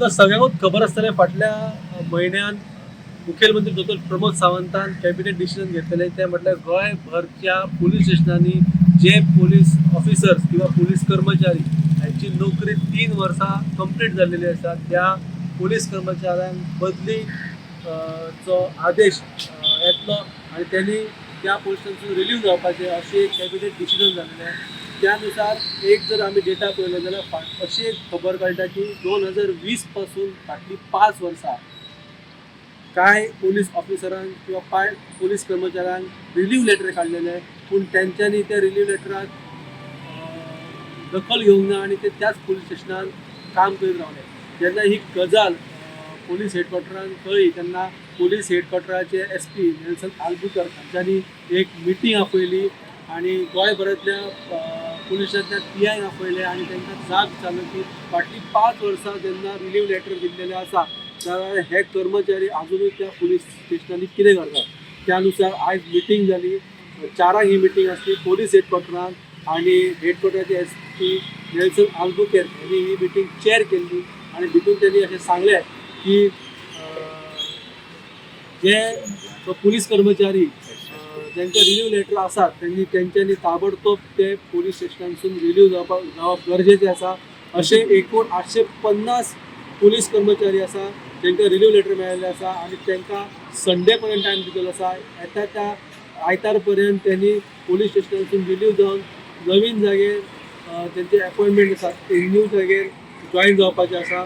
तुमकां सगळ्यांकूच खबर आसतलें, फाटल्या म्हयन्यान मुखेलमंत्री दोतोर प्रमोद सावंतान कॅबिनेट डिसिजन घेतलेलें, तें म्हटल्यार गोंयभरच्या पुलीस स्टेशनांनी जे पोलीस ऑफिसर्स किंवा पोलीस कर्मचारी हांची नोकरी 3 वर्सां कंप्लीट जाल्लेली आसा, त्या पोलीस कर्मचाऱ्यांक बदली चो आदेश येतलो आनी त्यांनी त्या पोस्टांसून रिलीव जावपाचें, अशें एक कॅबिनेट डिसिजन जालेलें. त्यानुसार एक जर आमी डेटा पळयलो जाल्यार अशी एक खबर कळटा की 2020 पासून फाटलीं 5 वर्सां कांय पोलीस ऑफिसरांक किंवा कांय पोलीस कर्मचाऱ्यांक रिलीव लेटर काडलेले, पूण तेंच्यांनी त्या रिलीव लेटराक दखल घेवंक ना आनी ते त्याच पोलीस स्टेशनान काम करीत रावले. जेन्ना ही गजाल पोलीस हेडक्वॉर्टरान कळ्ळी, तेन्ना पोलीस हेडक्वॉर्टराचे एसपी नेल्सन आल्बुकर्क हांच्यांनी एक मिटींग आपयली आनी गोंयभरांतल्या पोलिसांतल्या पीआय आपयले आनी तांकां जाब विचारलो की फाटलीं 5 वर्सां जेन्ना रिलीव लेटर दिल्लेलें आसा, जाल्यार हे कर्मचारी आजुनूय त्या पोलीस स्टेशनांनी कितें करतात? त्यानुसार आयज मिटींग जाली. 4 ही मिटींग आसली पोलीस हेडक्वॉर्टरान आनी हेडक्वॉर्टराचे एसपी नेल्सन आल्बुकेर यांनी ही मिटींग चेअर केल्ली आनी भितून त्यांनी अशें सांगलें की जे पोलीस कर्मचारी ज्यांचे रिलीव लेटर आसात, त्यांनी तेंच्यांनी ताबडतोब ते पोलीस स्टेशनांसून रिलीव जावप गरजेचें आसा. अशे एकूण 850 पोलीस कर्मचारी आसा तांकां रिलीव लेटर मेळिल्लें आसा आनी तांकां संडे पर्यंत टायम दिलेलो आसा. येता त्या आयतार पर्यंत त्यांनी पोलीस स्टेशनांसून रिलीव जावन नवीन जागेर तेंचे अपॉयंटमेंट आसा, ते न्यू जागेर जॉयन जावपाचें आसा.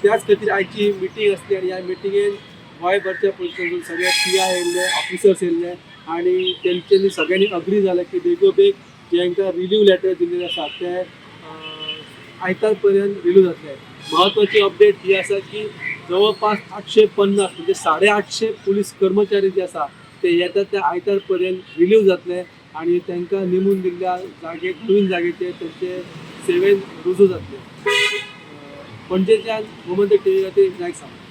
त्याच खातीर आयची मिटींग आसली आनी ह्या मिटिंगेन गोंयभरच्या पोलीस स्टेशन सगळे पीआय येयल्ले, ऑफिसर्स येयल्ले आनी तेंच्यांनी सगळ्यांनी अग्री जालें की बेगोबेग जेंकां रिलीव लेटर दिल्लेले आसा, ते आयतार पर्यंत रिलीव जातले. महत्वाची अपडेट ही आसा की जवळपास 850, म्हणजे 850 पोलीस कर्मचारी जे आसा, ते येता त्या आयतार पर्यंत रिलीव जातले आनी तांकां नेमून दिल्ल्या जागेर, नवीन जागेचेर तेंचे सेवेन रुजू जातले. पणजेच्यान गोमंतक टीव्ही खातीर विनायक सावंत.